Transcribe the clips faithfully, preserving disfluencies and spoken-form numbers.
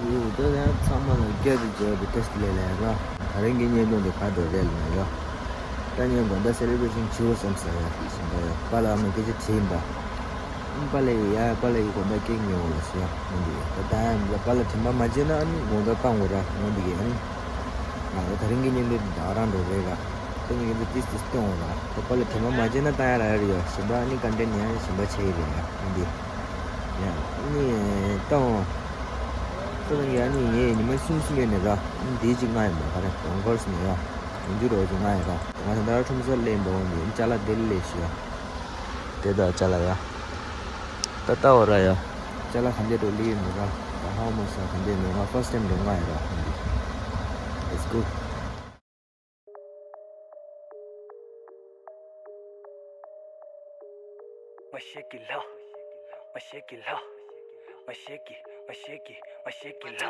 ཡོད་དོ་ཡང་ཚང་མ་ལ་བསྐྱར་དུ་མཇལ་བའི་བཀྲ་ཤིས་བདེ་ལེགས་ལ། ད་རིང་གི་བརྙན་ཐུང་འདི་ག་འདྲ་རེད་ལབ་ན་ཡ། ད་ངས་དགོང་དག་སེ་ལེ་བྷ་རེ་ཤན་བྱེད་དགོས་བསམ་ཟེར་ཡ་ཞིག་ཡིན་པ་ཡ། པཱ་ལགས་ཨ་མས་སྐད་ཆ་དྲིས་ཡིན་པ། ཨ་ནི་པཱ་ལགས་ཡ་པཱ་ལགས་ཀྱིས་དགོང་དག་ཀེག་ཉོ་ལ་ཟེར་ཡ་འོ་འདི་ཡ། ད་ད་ཡང་པཱ་ལགས་དྲན་པ་མ་བརྗེད་ན་ཨ་ནི་དགོང་དག་བཏང་དགོས་ར་འོ་འདི་ཡ། ཨ་ནི་ང་ད་ད་རིང་གི་བརྙན་ཐུང་འདི་ད་རང་འགྲོ་རེད་ར། ད་ངས་ཀྱི་འདི་ཏིས་ཏིས་གཏོང་འོང་ར། ད་པཱ་ལགས་དྲན་པ་མ་བརྗེད་ན་བཏང་ཡ་ར་ཡ་རེད་ཡ། གཞན་པ་ཨ་ནི་ཀོན་ཊེན་ཊི་ཡང་གཞན་པ་བྱེད་ཡི་རེད་ཡ་འོ་འདི་ཡ། ཨ་ནི་བཏང་འོང་། ཁྱོད་རང་གིས་ཨ་ནི་ངས་ཉི་མ་གསུམ་གསུམ་ཡོད་ནས་ར། ཨ་ནི་དེའི་གཅིག་མངགས་ཡིན་པ། ག་རེ་ཀོང་ཀོར་སི་ནས་ཡ། ཡོང་རྒྱུ་རོགས་གཅིག་མངགས་ཡིན་ར། ང་ད་ལྟ་ཁྲོམ་སར་སླེབས་ཡིན་པ། འོ་ནི་ཅ་ལག་དེ་ལས་ཤི་ཡ། དེ་དག་ཅ་ལག་ཡ། ད་ལྟ་འོ་ར་ཡ། ཅ་ལག་ག་འདྲས་འགྲོ་ལི་ཡིན་འདུག་ར། ད་ཧའོ་མ་ས་ག་འདྲས་འདུག་ང་ཕར་སི་ཊེམ་འགྲོ་མངགས་ཡིན་ར། འོ་འདི། Let's go. མ་ཤེས་ཀྱི་ལྷ། མ་ཤེས་ཀྱི་ལྷ། མ་ཤེས་ཀྱི། མ་ཤེས་ཀྱི། མ་ཤེས་ཀྱི་ལྷ།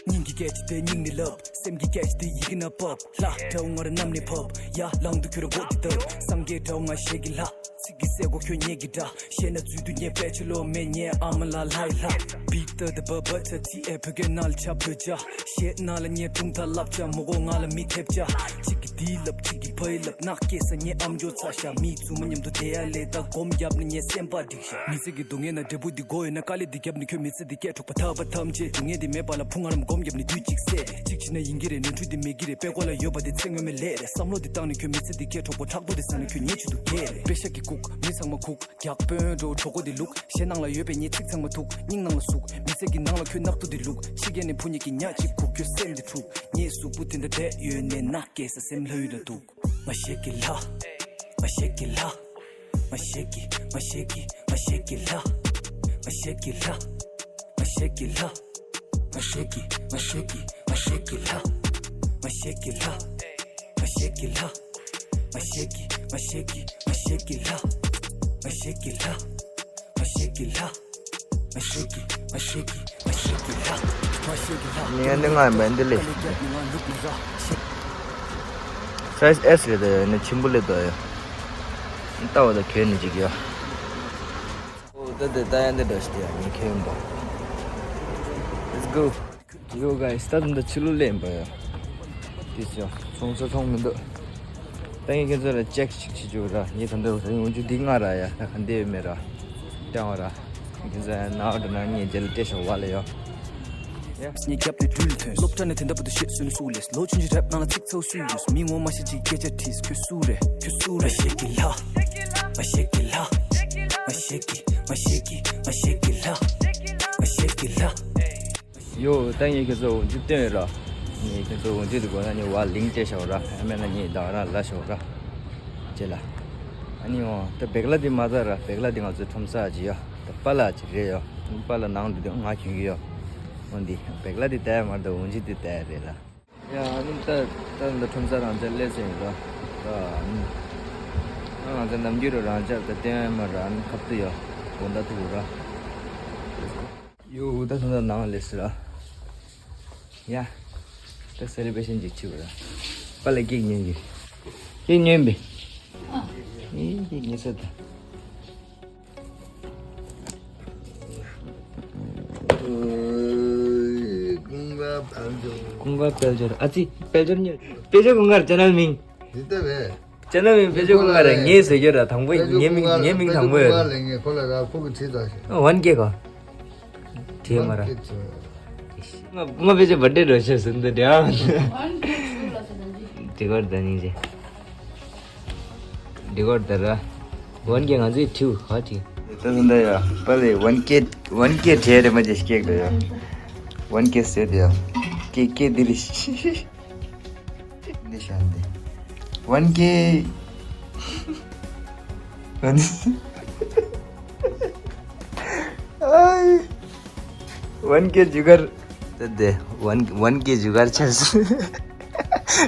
སྙིང་གི་སྐད་ཆ་དེ་སྙིང་ནས་ལབ། སེམས་ཀྱི་སྐད་ཆ་དེ་ཡི་གེ་ན་ཕབ། ལྷ་འདྲ་བོ་ང་རང་གནམ་ནས་བབས། ཡར་ལངས་དུས་ཁྱོད་རང་མགོ་དེ་བརྡབ། སངས་རྒྱས་འདྲ་བོ་ང་ཞེ་གི་ལྷ། ཚིག་གི་སེ་གོ་ཁྱོད་ཉེ་གི་འདྲ། ཤེས་ན་རྫུས་དུས་ངས་དཔེ་ཆ་ལོ་མེད་ངའི་ཨ་མ་ལ་ལྷའི་ལྷ། བི་ཏ་དི་བ་བ་ཏ་ཐི་ཨེ་བོད་སྐད་ནང་ལ་ཆ་བོད་ཇ། གཞས་ནང་ལ་ངས་སྒྲུང་དང་བསླབ་བྱ་མོ་གོ་ང་ལ་མི་ཐེབས་བྱ། གཅིག་གིས་འདི་ལབ་གཅིག་གིས་ཕ་ཡི་ལབ་ནག་སྐྱེས་ས་ངའི་ཨམ་ཅོག་ཚ་ཤ། མི་རྫུན་མ་མཉམ་དུ་བསྡད་ཡ་ལས་ད་སྒོམ་བརྒྱབ་ནས་ངའི་སེམས་པ་འགྲིག་ཤག་མི་ཚེ་གི་སྡུག་བསྔལ་ན་འབྲས་བུ་འདི་དགོས་ཡོད་ན། དཀའ་ལས་འདི་བརྒྱབ་ནས་ཁྱོད་མི་ཚེ་འདི་སྐྱེལ་འགྲོ་བ་ཐར་པ་ཐམས་ཅད། སྡུག་བསྔལ་འདི་མེད་པ་ལ་ཕུང་ང་རམ་སྒོམ་བརྒྱབ་ནས་དུས་གཅིག་བསད་རེད། གཅིག་བྱས་ན་ཡིན་གྱི་རེད། ནོར་འཁྲུལ་འདི་མེད་ཀྱི་རེད། དཔེ་ཀོ་ལ་ཡོད་པ་འདི་ཚེ་སྔོན་མའི་ལས་རེད། བསམ་བློ་འདི་བཏང་ནས་ཁྱོད་མི་ཚེ་འདི་སྐྱེལ་འགྲོ་བ་ཕྲག་དོག་འདི་ཟ་ན་ཁྱོད་ཉེས་ཆོད་དུ་རྒྱལ་རེད། པེ་ཤག་གི་ཁུག་མི་ཚང་མ་ཁུག་རྒྱག་དཔོན་འགྲོ་གྲོགས་པོ་འདི་ལུག་གཞས་ནང་ལ་ཡོད་པའི་ངའི་ཚིག་ཚང་མ་ཐུག་སྙིང་ནང་ལ་ཟུག་མི་ཚེ་གི་ནང་ལ་ཁྱོད་ནག་ཐུག་འདི་ལུག་ཕྱི་རྒྱལ་ནས་ཕུ་ཉེ་གི་ཉག་གཅིག་ཁུག་ཁྱོད་སེམས་འདི་འཁྲུག་ངའི་གཟུགས་པོ་དེ་འདྲ་བསྡད་ཡོད་ནས་ནག་སྐྱེས་ས་སེམས་ལྷོད་ཡོད་ད་འདུག་མ་ཤེས་ཀྱི་ལྷ། མ་ཤེས་ཀྱི་ལྷ། མ་ཤེས་ཀྱི། མ་ཤེས་ཀྱི། མ་ཤེས་ཀྱི་ལྷ། མ་ཤེས་ཀྱི་ལྷ། མ་ཤེས་ཀྱི་ལྷ། མ་ཤེས་ཀྱི། མ་ཤེས་ཀྱི། མ་ཤེས་ཀྱི་ལྷ། མ་ཤེས་ཀྱི་ལྷ། མ་ཤེས་ཀྱི་ལྷ། མ་ཤེས་ཀྱི། མ་ཤེས་ཀྱི། མ་ཤེས་ཀྱི་ལྷ། མ་ཤེས་ཀྱི་ལྷ། མ་ཤེས་ཀྱི། མ་ཤེས་ཀྱི། མ་ཤེས་ཀྱི། མ་ཤེས་ཀྱི་ལྷ། མ་ཤེས་ཀྱི་ལྷ། ངས་འདི་ང་མེད་འདི་ལས། སའི་ཛི་ཨེས་རེད་དོ་ཡ། ནི་ཆེན་པོ་ལས་དོ་ཡ། ལྟ་བ་ད་ཁྱོད་ནི་ཅིག་ཡ། ཨོ་ད་དེ་ལྟ་ཡ་འདི་འདྲ་ཞིག་ཡ་ངས་ཁྱོད་ཡིན་པ། Let's go. Yo guys, ད་ད་ཕྱི་ལོགས་སླེབས་པ་ཡ། དེ་ཚོ་ཚོང་ས་ཚོང་མི་འདུག་ད་ངས་ཁྱེད་ཚོ་ལ་ཅེག་ཞིག་བྱེད་ཆོག་ར། ངས་ད་འདི་འོན་ཆུ་འདི་ང་ར་ཡ། ད་ག་འདི་མེད་ར། ལྟ་བ་ར། ཁྱེད་ཚོ་ཡ་ན་འགྲོ་ན་ངས་རྗེས་ལ་སྤྲད་ཤོག་བ་ལ་ཡ། ངས་རྒྱབ་ནས་འགྲུལ་ཐོན། སློབ་གྲྭ་ནས་དེ་འདྲ་བུ་དུ་བཤད་སུན་སུ་ལས། ལོ་ཆུང་ཆུང་རབ་ནང་ལ་ཚིག་ཚོ་སུས་ཡོད། མི་ངོ་མ་ཤེས་ཅིག་སྐད་ཆ་དྲིས། ཁྱོད་སུ་རེད། ཁྱོད་སུ་རེད། མ་ཤེས་ཀྱི་ལྷ། མ་ཤེས་ཀྱི་ལྷ། མ་ཤེས་ཀྱི། མ་ཤེས་ཀྱི། མ་ཤེས་ཀྱི་ལྷ། མ་ཤེས་ཀྱི་ལྷ། ཡོ། ད་ངས་ཁྱེད་ཚོ་འོ་འཇུ་སྟོན་ཡོད་ར། ངས་ཁྱེད་ཚོ་འོ་འཇུ་དེ་དགོས་ན་ངས་བ་ལིང་བཅད་བཞག་ར། ཨ་མེད་ན་ངས་བདག་རང་ལ་བཞག་ར། ཅེ་ལ། ཨ་ནི་འོ་ད་བེག་ལ་དེ་མ་ཚར་ར། བེག་ལ་དེ་ང་ཚོའི་ཁྲོམ་ས་ཅི་ཡ། ད་པཱ་ལགས་ཅི་རེད་ཡ། པཱ་ལགས་ནང་དུ་དེ་ང་གྱོན་གི་ཡ། འོ་འདི་བེག་ལ་དེ་ལྟ་ཡ་མ་རེད། འོ་འཇུ་དེ་ལྟ་ཡ་རེད་ལ། ཡ་ཨ་ནི་ད་ད་འདི་ཁྲོམ་ས་རང་ཅག་སླེབས་ཟིན་ཡོད་ར། ད་ཨ་ནི་ང་ཚོ་ནམ་རྒྱུན་ར་རང་ཅག་ད་བསྟན་ཡ་མ་ར། ཨ་ནི་ཁབ་ཏུ་ཡ་དགོང་དག་ཐུག་ར། ཡོ། ད་ད་ད་ནང་ལས་སི་ར། ཡ། ད་སེ་ལེ་བྷ་རེ་ཤན་ཅིག་བྱེད་པ་ར། པཱ་ལགས་ཀེག་ཉོས་ཀྱི། ཀེག་ཉོས་པས། ཨེ་ཀེག་ཉོས་ས་ད། ཀུན་དགའ་དཔལ་འབྱོར། ཀུན་དགའ་དཔལ་འབྱོར། ཨ་ཙི་དཔལ་འབྱོར་ཉོས། དཔལ་འབྱོར་ཀུན་དགའ་ཅེ་ནལ་མིང་། འདི་ལྟ་བས། ཅེ་ནལ་མིང་དཔལ་འབྱོར་ཀུན་དགའ་རེད། ངས་ཟེར་རྒྱུ་ར། དང་པོ་ངའི་མིང་ངའི་མིང་དང་པོ་ཡོད། ལེན་ངས་ཁོ་ལ་ར་ཁོ་གི་བྲིས་ད་ཞིག་ཝན་ཀེ་ག་བྲིས་མ་ར། ང་ང་དཔེ་ཆ་བར་ཌེ་འགྲོ་ཤེས་ཟིན་འདི་འདྲ། འདི་གོར་ད་ནིང་ཅེ། འདི་གོར་ད་ར། ཝན་ཀེ་ང་ཚོའི་ཁྲིའུ་ཧ་ཁྲི། ད་ཟིན་ད་ཡ། པ་ལེ་ཝན་ཀེ་ཝན་ཀེ་བྲེ་རེ་མ་ཅེ་སྐྱེག་ད་ཡ། ཝན་ཀེ་ཟེར་ད་ཡ། ཀེ་ཀེ་འདི་རེ། འདི་ཤ་འདི། ཝན་ཀེ། ཝན། ཨའི། ཝན་ཀེ་ཇུ་གར། ད་དེ་ཝན་ཝན་ཀེ་ཇུ་གར་ཆགས་སོང་།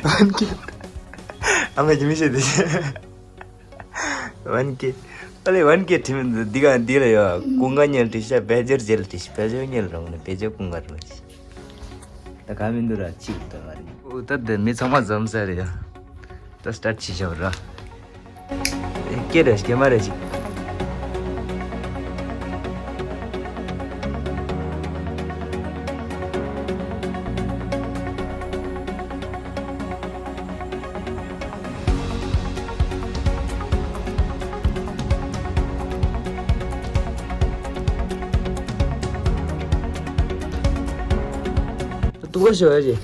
ཝན་ཀེ། ཨ་མ་གི་མི་ཤེས་དེ། ཝན་ཀེ། ཨ་ལེ་ཝན་ཀེ་ཁྲིམས་འདི་ག་འདི་ལ་ཡོད། ཀུན་དགའ་ཉལ་ཏི་ཤ་བེ་ཇར་ཇེལ་ཏི་ཤ་བེ་ཇར་ཉལ་རོང་ནས་བེ་ཇར་ཀུན་དགའ་རོང་ཅི། ད་ག་མི་འདུག་ར་ཅིག་ད་ང་རེ། ཨོ་ད་དེ་མི་ཚང་མ་འཛོམས་ས་རེད་ཡ། ད་སི་ཊར་ཊི་བྱེད་བྱ་བ་ར། ཨེ་སྐད་རེ་སྐད་མ་རེ་ཞིག་ཏུ་བ་ཤོ་ཡ་ཇེ།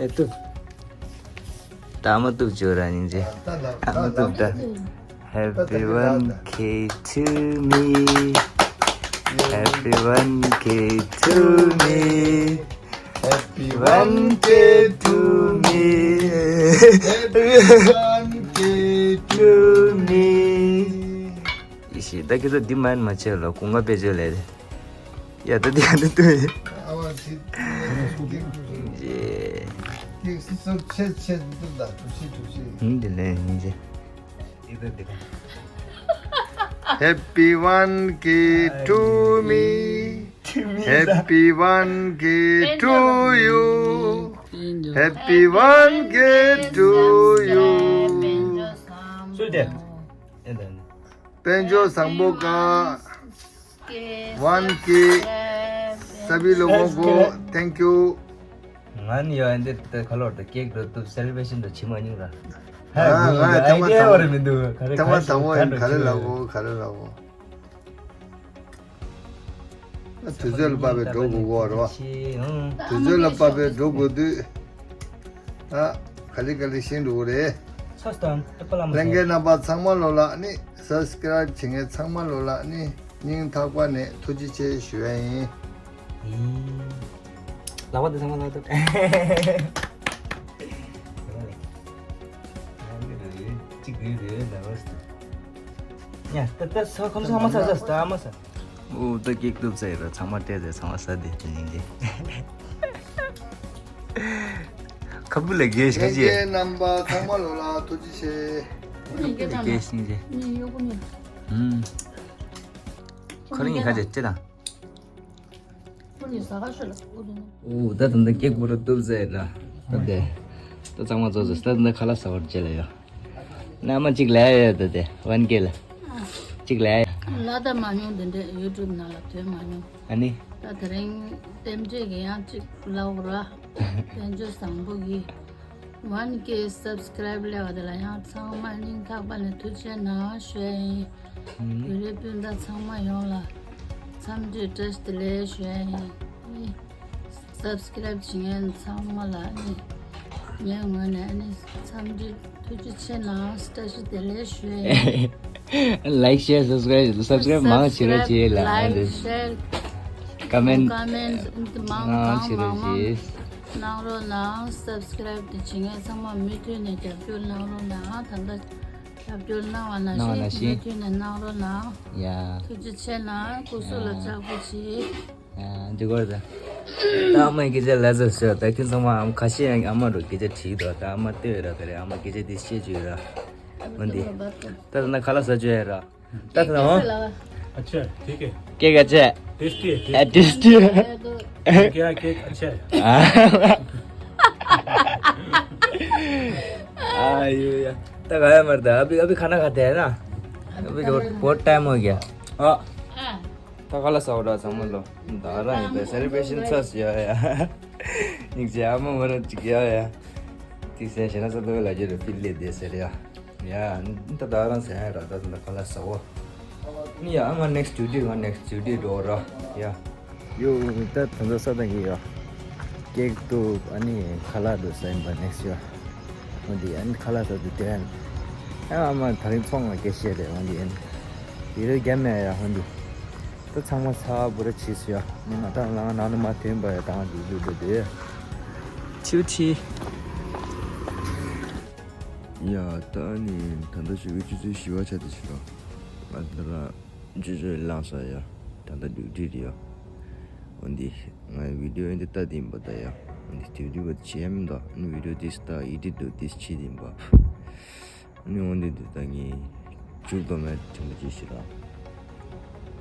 ཨེ་ཏུ། ད་མ་ཏུ་ཅོ་ར་ཉིན་ཇེ། ཨ་མ་ཏུ་ད། Happy one K to me. Happy one K to me. Happy one K to me. Happy one K to me. ཡེ་ཤེས་ད་ཁྱེད་ཚོ་འདི་མན་མ་བྱེད་ལ་གོང་ང་དཔེ་བརྗོད་ལས། ཡ་ད་འདི་ཡ་ད་ཏུ་ཡེ། ཨ་བ་ཅི། ཡེ། ཏིག་སི་སོབ་ཆེ་ཆེ་འདུག་ད་ཐུགས་རྗེ་ཐུགས་རྗེ། ཨུམ་འདི་ལས་ཡིན་ཟེར། འདི་ད་འདི་ད། Happy one K to me. Happy one K to you. Happy one K to you. དཔལ་འབྱོར་བཟང་པོ་དགའ། One K. सभी लोगों को thank you. ང་ནི་ཡོད་འདི་ལྟ་ཁ་ལོར་དུ་ཀེག་འགྲོ་ཐུབ་སེ་ལི་བྷ་རེ་ཤན་དུ་ཕྱིན་མ་མྱོང་ར། ཧ་ཨ་ང་ཨའི་ཐ་མ་ཌི་ཡ་ཐ་མ་བར་མི་འདུག་ག་རེ་ཐ་མ་ག་ཐ་མ་ཡིན། ག་རེ་ལབ་གོ་ག་རེ་ལབ་གོ། དུས་ཚོད་ལ་དཔག་པའི་འགྲོ་དགོས་གོ་རེད་བ། དུས་ཚོད་ལ་དཔག་པའི་འགྲོ་དགོས་དུས། ཨ། ག་ལེ་ག་ལེ་ཤེས་འགྲོ་གི་རེད། ལྷན་རྒྱས་རྣམ་པ་ཚང་མ་ལོ་ལ་ནི་སབ་སི་ཀ་རབ་བྱེད་མཁན་ཚང་མ་ལོ་ལ་ནི་སྙིང་ཐག་པ་ནས་ཐུགས་རྗེ་ཆེ་ཞུ་ཡ་ཡིན། ལག་པ་དེ་ཚང་མ་ལག་ཐུབ། གཅིག་དགོས་རེད་ལག་པ་ཟེར། ཡ་ད་ད་ས་ཁམས་ཚང་མ་ས་ས་ས་མ་ས། ཨོ་ད་ཀེག་གཏུབ་ཚར་ཡོད་ར་ཚང་མ་སྤྲད་ཚར་ཚང་མ་ཟ་དེ་དེ་ནས་འདི། ཁ་བུ་ལ་རྒྱས་ཤིག་ལྷན་རྒྱས་རྣམ་པ་ཚང་མ་ལོ་ལ་ཐུགས་རྗེ་ཆེ། ཁ་བུ་ལ་རྒྱས་ཤིག་རྒྱས། ཨུམ། ཁོ་རང་གི་ཁ་རྗེ་ལྕེ་དང་། ཨོ་ད་ད་ད་ཀེག་བོ་ར་གཏུབ་ཚར་ཡོད་ར། ད་དེ་ད་ཚང་མ་ཚོ་ཚོ་ད་ད་ཁ་ལག་ཟ་བར་བཅས་ལ་ཡོད། ན་མ་གཅིག་ལས་ཡོད་ད་དེ་ཝན་ཀེ་ལ། གཅིག་ལས་ཡོད། ལ་ད་མ་མྱོང་དེ་འདྲས་ཡུ་ཊུབ་ནང་ལ་ཐོན་མ་མྱོང་། ཨ་ནི། ད་དེ་རིང་ལྟེམ་འབྲས་ཀྱི་ཡང་གཅིག་ལབ་ར། དཔལ་འབྱོར་བཟང་པོ་གི་ཝན་ཀེ་སབ་སི་ཀ་རབ་སླེབས་པ་དེ་ལ་ཡང་ཚང་མ་སྙིང་ཐག་པ་ནས་ཐུགས་རྗེ་ཆེ་གནང་ཞུ་ཡ་ཡིན། བོད་རིགས་སྤུན་ཟླ་ཚང་མ་ཡོངས་ལ་འཚམས་འདྲི་བཀྲ་ཤིས་བདེ་ལེགས་ཞུ་ཡ་ཡིན། སབ་སི་ཀ་རབ་བྱེད་མཁན་ཚང་མ་ལ་ནི་ངའི་ངོས་ནས་ནི་འཚམས་འདྲི་ཐུགས་རྗེ་ཆེ་གནང་བཀྲ་ཤིས་བདེ་ལེགས་ཞུ་ཡ་ཡིན། ལའིག་ཤེར་སབ་སི་ཀ་རབ་སབ་སི་ཀ་རབ་མང་བྱེད་རོགས་བྱེད་ལ། ལའིག་ཤེར་ཀ་མེན་ཀ་མེན་མང་མང་མང་མང་གནང་རོགས་གནང་། སབ་སི་ཀ་རབ་དེ་བྱེད་མཁན་ཚང་མ་མུ་མཐུད་ནས་རྒྱབ་སྐྱོར་གནང་རོགས་གནང་། ད་ལྟ་རྒྱབ་སྐྱོར་གནང་བ་ནང་བཞིན་མུ་མཐུད་ནས་གནང་རོགས་གནང་། ཡ། ཐུགས་རྗེ་ཆེ་གནང་། སྐུ་གཟུགས་ལ་ཡ། ཕྱག་ཕུལ་བྱེད། ཡ། འདི་སྐོར་ད། ད་ཨ་མའི་སྐད་ཆ་ལ་ཟེར་ཟེར་ད་ཁྱེད་ཚང་མ་ཨམ་ཁ་ཤས་ཡང་ཨ་མ་རུ་སྐད་ཆ་དྲིས་འདུག་ད་ཨ་མ་ལྟོས་ར་ག་རེ་ཨ་མ་སྐད་ཆ་འདི་བཤད་བཅུག་ར། འོན་ཏེ། ད་ད་ན་ཁ་ལག་ཟ་བཅུག་ཡ་ར། ད་ད་ན་འོ། अच्छा ठीक है। केक अच्छा है। टेस्टी है। ए, टेस्टी है। क्या केक अच्छा है। हाँ। आ यो या। तक आया मरता है। अभी अभी खाना खाते हैं ना। अभी बहुत बहुत टाइम हो गया। हाँ। ད་ཁ་ལག་ཟ་བ་འདྲ་ཚང་མ་ལོ། ད་རང་ཡིན་པའི་སེ་ལི་བྷ་རེ་ཤན་ཚར་སོང་ཡ་ཡ། སྙིང་རྗེ་ཨ་མ་མོ་རང་གཅིག་ཡ་ཡ། ཏིག་སེ་ཞེ་ན་ས་ཏོ་ལ་རྒྱུ་རུ་ཕིལ་ལེ་དེ་ཟེར་ཡ། ཡ། ད་ད་རང་ཟ་ཡ་ར་ད་ད་ཁ་ལག་ཟ་བོ། ནི་ཡ་ང་ནེག་སི་ཊི་ཌིའུ་ང་ནེག་སི་ཊི་ཌིའུ་འགྲོ་ར་ཡ། ཡོ། ད་ད་ད་ས་ད་གི་ཡ། ཀེག་ཏུ་ཨ་ནི་ཁ་ལག་ཏུ་ཟ་ཡིན་པ་ནེག་སི་ཡ། འོ་འདི་ཨ་ནི་ཁ་ལག་ཟ་དུ་དེ་ཨ་ནི། ཨ་མ་ད་རིང་ཚོང་ང་སྐད་བཤད་རེད་འོ་འདི་ཨ་ནི། དེ་རུ་རྒྱ་མེད་ཡ་འོ་འདི། ད་ཚང་མ་ཚ་བོ་ར་བྱིས་སུ་ཡ། ང་ད་ལང་ནང་ནས་མ་ཐོན་པ་ཡ་དང་འདུག་འདུག་འདུག་འདུག་ཆིའུ་ཆི། ཡ་ད་ནི་ད་ལྟ་ཞུ་གི་ཆུ་ཚོད་བཞི་པ་ཆ་དེ་ཞིག་ལ། ང་ད་ར་ཆུ་ཚོད་ལངས་ས་ཡ། ད་ལྟ་ཌིའུ་ཊི་རེད་ཡ། འོ་འདི་ང་བི་ཌིའོ་འདི་ལྟ་དེ་ཡིན་པ་ད་ཡ། འོ་འདི་ཌིའུ་ཊི་བ་བྱེད་ཡ་མི་འདུག་འོ་འདི་བི་ཌིའོ་འདི་ལྟ་ཨེ་ཌིཊ་འདུག་འདི་བྱེད་དེ་ཡིན་པ། ནི་འོན་ཏེ་འདི་ལྟ་ངས་མཇུག་ཏུ་མེད་ཆེན་པོ་ཅིག་ཞིག་ར།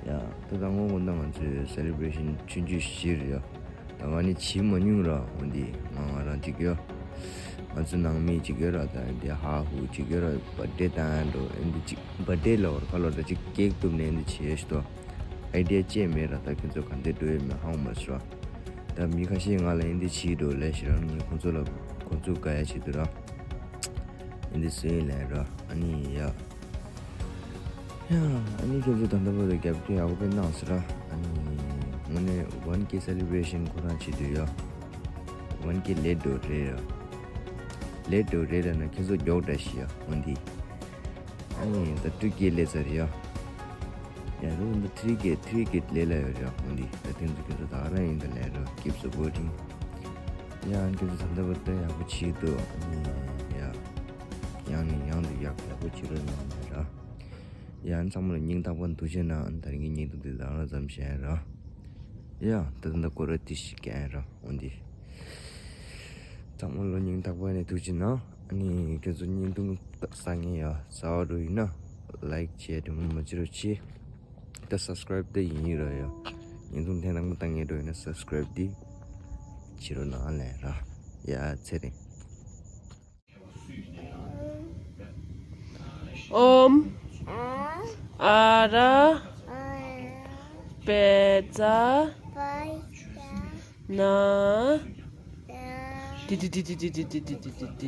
ཡ། ད་ལྟ་སྔོན་དགོང་དག་ང་ཚོའི་སེ་ལི་བྷ་རེ་ཤན་ཆུང་ཆུང་ཞིག་རེད་ཡ། ད་ང་ནི་བྱེད་མ་མྱོང་ར་འོན་ཏེ་ང་ང་རང་ཅིག་ཡ། ང་ཚོ་ནང་མི་ཅིག་ཡོད་ར་ད་འདི་ཧ་ཧུ་ཅིག་ཡོད་ར་བར་ཌེ་བཏང་འགྲོ་འོན་ཏེ་ཅིག་བར་ཌེ་ལ་བར་ཁ་ལོ་ད་ཅིག་ཀེག་གཏུབ་ནས་འདི་བྱེད་ཤི་ཏོ། ཨའི་ཌི་ཡ་ཅེ་མེད་ར་ད་ཁྱོད་ཚོ་ག་འདྲ་འགྲོ་ཡོད་མེད་ཧ་གོ་མ་སོང་ར། ད་མི་ཁ་ཤས་ང་ལ་འདི་བྱེད་འགྲོ་ལས་ཤི་ར་ངས་ཁོང་ཚོ་ལ་ཁོང་ཚོ་དགའ་ཡ་བྱེད་དུ་ར། ཨིན་དི་སེ་ལེ་ར། ཨ་ནི་ཡ། ཡ། ཨ་ནི་ཁྱོད་ཚོ་ད་ལྟ་བར་དུ་རྒྱབ་སྐྱོར་ཡག་པོ་དཔེ་གནང་སོང་ར། ཨ་ནི་དངོས་གནས་ཝན་ཀེ་སེ་ལི་བྷ་རེ་ཤན་ཁོ་རང་བྱེད་དུས་ཡ། ཝན་ཀེ་ལེ་འགྲོ་རེད་ཡ། ལེ་འགྲོ་རེད་ལ་ན་ཁྱེད་ཚོ་མགྱོགས་འདྲ་ཞིག་ཡ་འོན་ཏེ། ཨ་ནི་ད་ཊུ་ཀེ་ལེ་ཚར་ཡ། ཡ་རུ་འདི་ཐི་རི་ཀེ་ཐི་རི་ཀེ་ལེ་ལ་ཡོད་རེད་འོན་ཏེ། ད་ཐེངས་ཚོ་ཁྱེད་ཚོ་ད་ག་རང་ཡིན་ད་ལེ་ར། Keep supporting. ཡ་ཨ་ནི་ཁྱེད་ཚོ་ད་ལྟ་བར་དུ་ཡག་པོ་བྱེད་འདུག་ཨ་ནི་ཡ་ཡང་ནས་ཡང་དུ་ཡག་ཡག་པོ་བྱེད་རོགས་གནང་ལེ་ར། ཡ་ཨ་ནི་ཚང་མ་ལ་སྙིང་ཐག་པ་ནས་ཐུགས་རྗེ་གནང་། ཨ་ནི་ད་རིང་གི་བརྙན་ཐུང་འདི་ད་ག་རང་ཙམ་བྱས་ར། ཡ་ད་ད་ད་སྐོར་ར་ཏི་ཞིག་གན་ར་འོན་ཏེ། ཚང་མ་ལོ་སྙིང་ཐག་པ་ནས་ཐུགས་རྗེ་གནང་། ཨ་ནི་ཁྱོད་ཚོ་བརྙན་ཐུང་བསགས་མཁན་ཡ་གསར་པ་འགྲོ་ཡིན་ན་ལའིཀ་བྱས་དྲན་མོ་མ་བྱེད་རོགས་བྱེད། ད་སབ་སི་ཀ་རེབ་ད་ཡིན་ར་ཡ། བརྙན་ཐུང་ཐེངས་དང་པོ་ལྟ་མཁན་འགྲོ་ཡིན་ན་སབ་སི་ཀ་རེབ་འདི་བྱེད་རོགས་གནང་ལེ་ར། ཡ་ཚེ་རིང་། ཨོམ། ཨ་ར། པེ་ཙ། ན། ཏི་ཏི་ཏི།